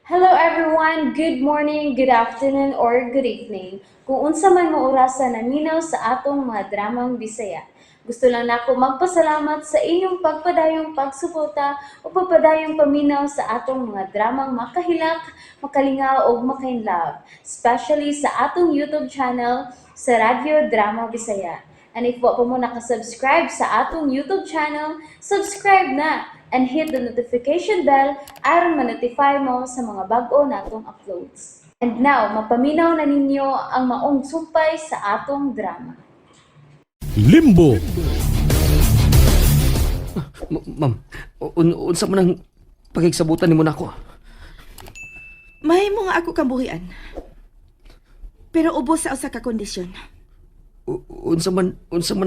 Hello everyone! Good morning, good afternoon, or good evening. Kung unsa man mo orasa naminaw sa atong mga dramang Bisaya. Gusto lang nako magpasalamat sa inyong pagpadayong pagsuporta o pagpadayong paminaw sa atong mga dramang makahilak, makalingaw ug makainlove, especially sa atong YouTube channel sa Radyo Drama Bisaya. And if wa pa mo nakasubscribe sa atong YouTube channel, subscribe na and hit the notification bell aron ma-notify mo sa mga bag-o natong uploads. And now, mapaminaw na ninyo ang maong sumpay sa atong drama. Limbo. Ma'am, unsa man ang pakigsabutan nimo nako? Mahimo nga ako kang buhian. Pero ubos sa usa ka kondisyon. Unsa man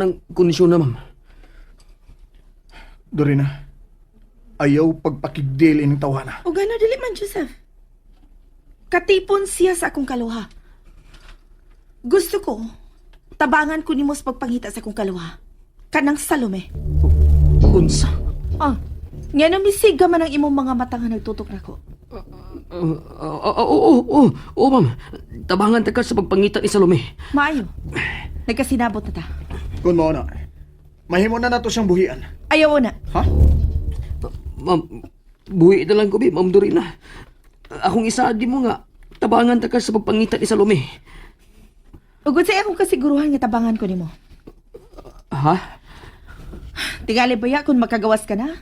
ang kondisyon na, ma'am? Dorina, ayaw pagpakigdil ining tawhana. O gano dili man, Joseph. Katipon siya sa akong kaluha. Gusto ko, tabangan ko nimo sa pagpangita sa akong kaluha. Kanang Salome. Unsa? Ah, ngano misiga man ang imong mga mata nga nagtutok nako. Oo, oo, oo, oo, ma'am. Tabangan ta ka sa pagpangita ni Salome. Maayo. Nagkasinabot na ta. Kung mao na, mahimo na nato siyang buhian. Ayaw na. Ha? Ma'am, buhi na lang ko, bi, Ma'am Dorina. Akong isa di mo nga, tabangan ta ka sa pagpangita ni Salome. Ugod sa akong kasiguruhan nga tabangan ko nimo. Ha? Tingali baya kung makagawas ka na.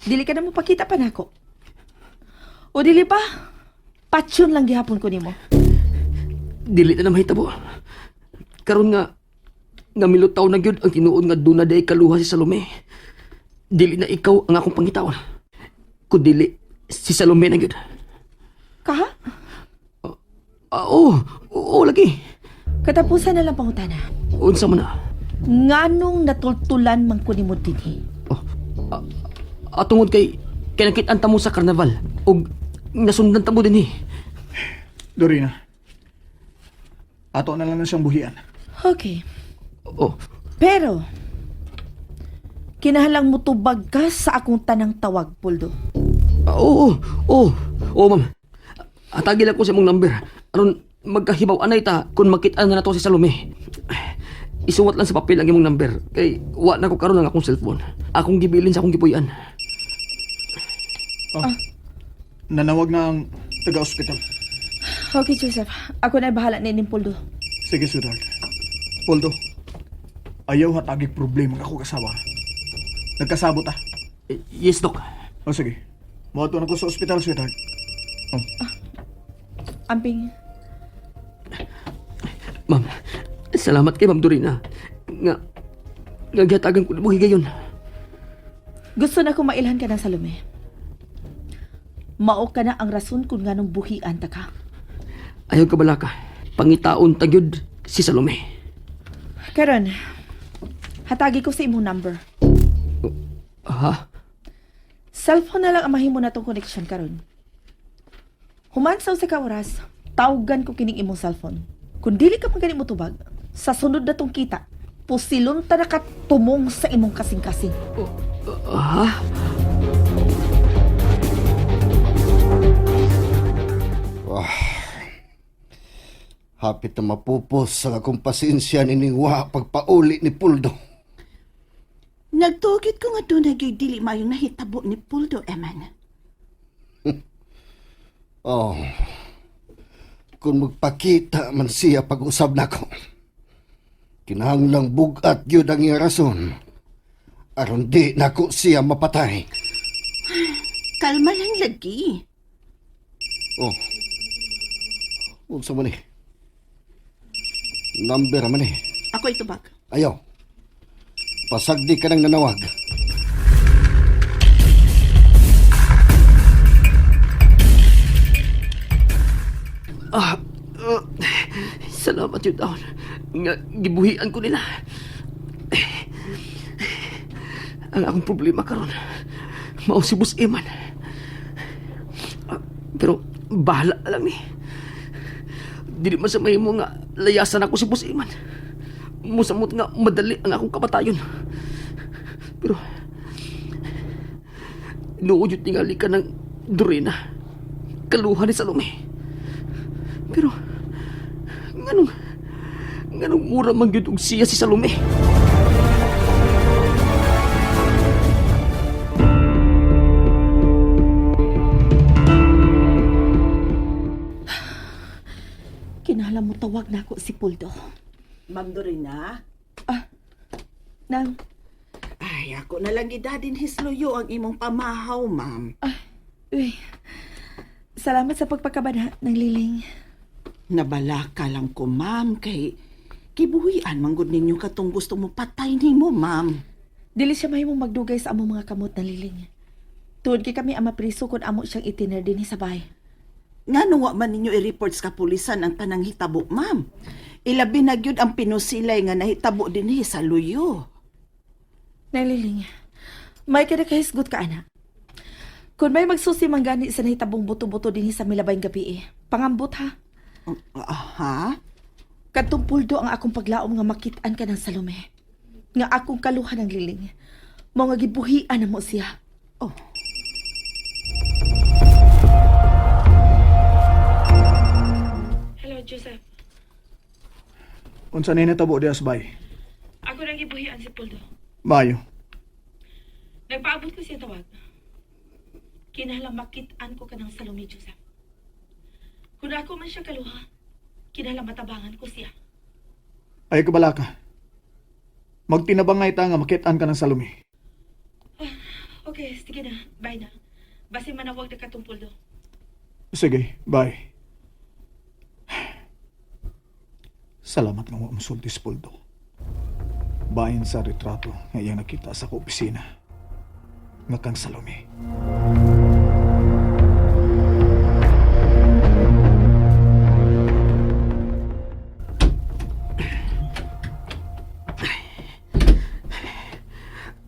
Dili ka na mo pakita pa nako. O dili pa, patsyon lang gihapon ko nimo. Dili na na mahitabo. Karon nga, nga milutaw na gyud ang tinuod nga duna day kaluha si Salome. Dili na ikaw ang akong pangitaon. Kundili si Salome na gyud. Kaha? Ah, oo, oo, lagi. Katapusan na lang pangutana. Unsa man na? Nganong natultulan man ko nimo dinhi? Oh, tungod kay kay nakit-an ta mo sa karnaval ug nasundan ta mo dinhi. Dorina, ato na lang na siyang buhian. Okay. Oh, Pero, kinahalang mo tubag ka sa akong tanang tawag, Puldo. oo, oo, oo, ma'am. Atagi lang ko sa imong number. Aron magkahibaw anay ta kung makit-an na nato si Salome. Isuwat lang sa papel ang imong number kay wa na ko karon ang akong cellphone. Akong gibilin sa akong gipuy-an. Oh, nanawag na ang taga-ospital. Okay, Joseph. Ako na bahala ni ning Puldo. Sige, sweetheart. Poldo, ayaw hatagig problema nga ako kasawa. Nagkasabot ah. Eh, yes, doc. O sige, moadto na ko sa ospital, sweetheart. Oh, Amping, Ma'am, salamat kay Ma'am Dorina. Nga nga gihatagan ko nimo higayon. Gusto na kong mailhan ka ng Salome. Mao ka na ang rason kung nganong buhian ta ka. Ayaw ka balaka. Pangitaon ta gyud si Salome. Karon, hatagi ko sa imong number. Ha? Cellphone na lang ang mahimo natong connection karon. Human sa usa ka oras, tawgan ko kining imong cellphone. Kung dili ka man gani mo tubag, sa sunod na tong kita, pusilon ta na ka tumong sa imong kasing-kasing. Ha? Hapit na mapupos sa akong pasensya nining wa pagpauli ni Puldo. Nagtugit ko nga doon nagyoy dili mayong nahitabo ni Puldo, Eman. Oh. Kung magpakita man siya pag-usab nako. Kinahanglang bugat gyud ang iyang rason. Aron di nako siya mapatay. Kalma lang lagi. Oh. Unsa man eh. Number man eh. Ako itubag. Ayaw. Pasagdi ka ng nanawag. Ah, salamat yun taon. Nga, gibuhian ko nila. Ang akong problema karon, mao si Boss Eman. Ah, pero bahala lang ni. Dili man sa mahimo nga layasan ako si Boss Eman. Musamot nga madali ang akong kamatayon. Pero nood yun tingali ka ng Dorina. Kaluha ni Salome. Pero, nganong, nganong mura man gyud og siya si Salome. Kinahanglan mo tawag na ako si Puldo. Ma'am Dorina? Nang, Ay, ako na lang gidadin hisluyo ang imong pamahaw, ma'am. uy. Salamat sa pagpakabana ng liling. Nabalaka lang ko, ma'am, kay kibuhian manggod ninyo katong gusto mo patay nimo, ma'am. Dili siya mahimong magdugay sa among mga kamot na liling. Tuod kay kami ang mapriso kung amo siyang itiner dinhi sa bahay. Ngano wa man ninyo i-report sa kapulisan ang tanang hitabo, ma'am? Ilabi na gyud ang pinusilay nga nahitabo dinhi sa luyo. Naliling, may kinakahisgot ka, ana. Kung may magsusi man gani sa nahitabong buto-buto dinhi sa milabayng gabi eh. Pangambot ha. Aha? Kadtong puldo ang akong paglaom nga makit-an ka ng Salome. Nga akong kaluhan ng liling. Mao nga gibuhian na mo siya. Oh. Hello, Joseph. Unsa na natabo diha sa bay? Ako nang gibuhian si Puldo. Maayo. Nagpaabot ko siya tawag. Kinahanglan makit-an ko ka ng Salome, Joseph. Kung ako man siya kaluha, kinahanglan matabangan ko siya. Ay kabala ka. Magtinabangay ta nga makit-an ka ng Salome. Okay, sige na. Bye na. Basi manawag na katong Puldo. Sige, bye. Salamat nga wa mosulti si Poldo. Bahin sa retrato nga iyang nakita sa ko opisina. Nga kang Salome.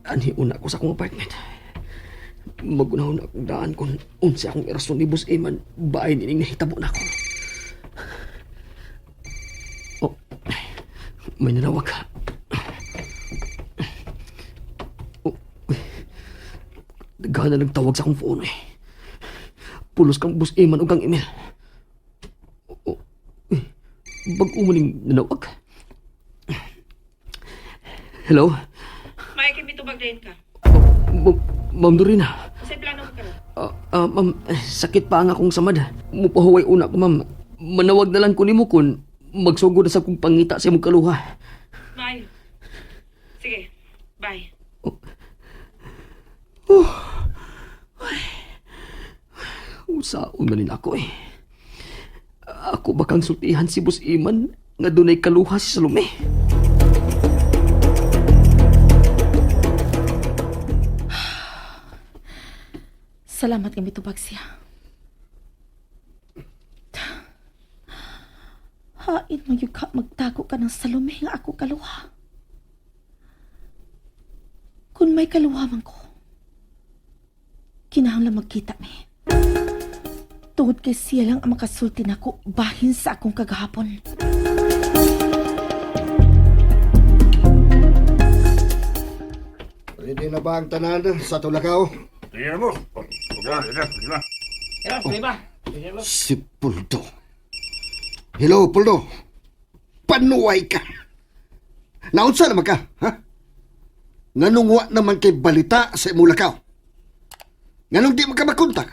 Anhi una ko sa akong apartment. Magunahon akong daan kung unsa akong irason ni Boss Eman, bahay nining nahitabo na ako. Oh, may nanawag. Oh, uy. Daghan na nagtawag sa akong phone eh. Pulos kang Boss Eman o kang email. Oh, uy, bag-o mo ning nanawag. Hello? May mitubag rin ka. Ma'am Dorina. Unsay plano mo karon? Ma'am, eh, sakit pa ang akong samad. Mupahuway una ko, ma'am. Manawag na lang ko nimo kun magsugod na sa kong pangita sa imong kaluha. Maayo. Sige. Bye. Usaon man nila ako eh. Ako ba kang sultihan si Boss Iman nga dunay kaluha si Salome? Salamat nga mitubag siya. Hain mo yung ka magtago ka ng Salome nga ako kaluha. Kung may kaluha man ko, kinahanglan magkita mi. Tungod kay siya lang ang makasulti nako bahin sa akong kagahapon. Ready na ba ang tanan sa tulakaw? Tingnan mo. Okay na, okay na. Si Puldo. Hello, Puldo. Panuway ka. Naunsa naman ka, ha? Nganong wa naman kay balita sa imong lakaw? Nganong di man ka makontak?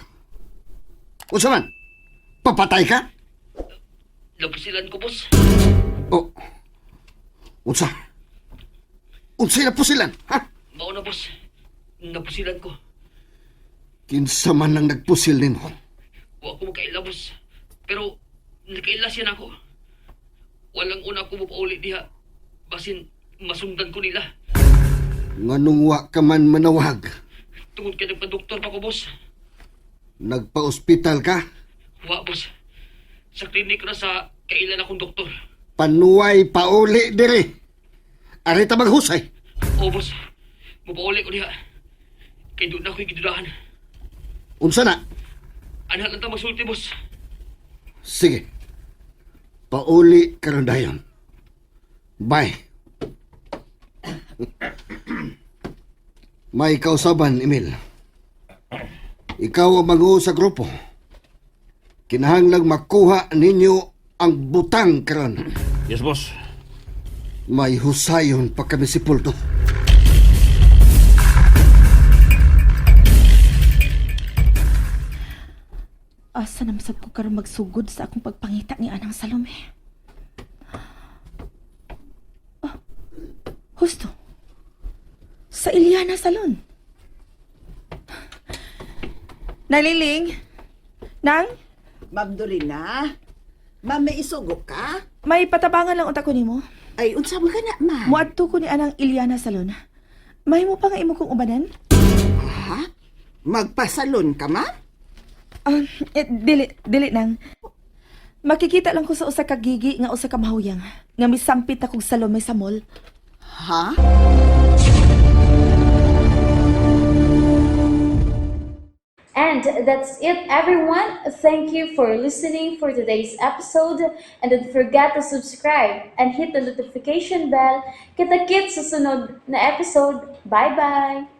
Unsa man? Papatay ka? Lapusilan ko, boss. Oh. Unsa? Unsa na pusilan, ha? Mao na, boss. Napusilan ko. Kinsa man ang nagpusil nimo? Wa ko makaila, boss. Pero nakaila siya nako. Walang una ko mapauli diha. Basin masundan ko nila. Nganong wa ka man manawag? Tungod kay nagpa-doktor pa ko, boss. Nagpa-ospital ka? Wa, boss. Sa klinik na sa kailan akong doktor. Panuway pauli diri. Ari ta maghusay. O, boss. Mapauli ko diha. Kay doon na ako'y gidudahan. Unsa na? Anha lang ta magsulti, boss. Sige. Pauli karon dayon. Bye. May kausaban, Emil. Ikaw ang mag sa grupo. Kinahanglang makuha ninyo ang butang karon. Yes, boss. May husayon pa kami si Puldo. Asa na masab ko karon magsugod sa akong pagpangita ni Anang Salome? Ah, husto. Sa Iliana Salon. Naliling? Nang? Ma'am Dorina, ma'am may isugo ka? May patabangan lang unta ko nimo. Ay, unsa man ka na, ma'am? Muadto ko ni Anang Iliana Salon. May mo pa nga imo kong ubanan? Ha? Magpasalon ka, ma'am? Ah, eh, dili, dili nang. Makikita lang ko sa usa ka gigi nga usa ka mahuyang nga misampit akong Salome sa mall. Ha? And that's it, everyone. Thank you for listening for today's episode. And don't forget to subscribe and hit the notification bell. Kita-kits sa sunod na episode. Bye-bye!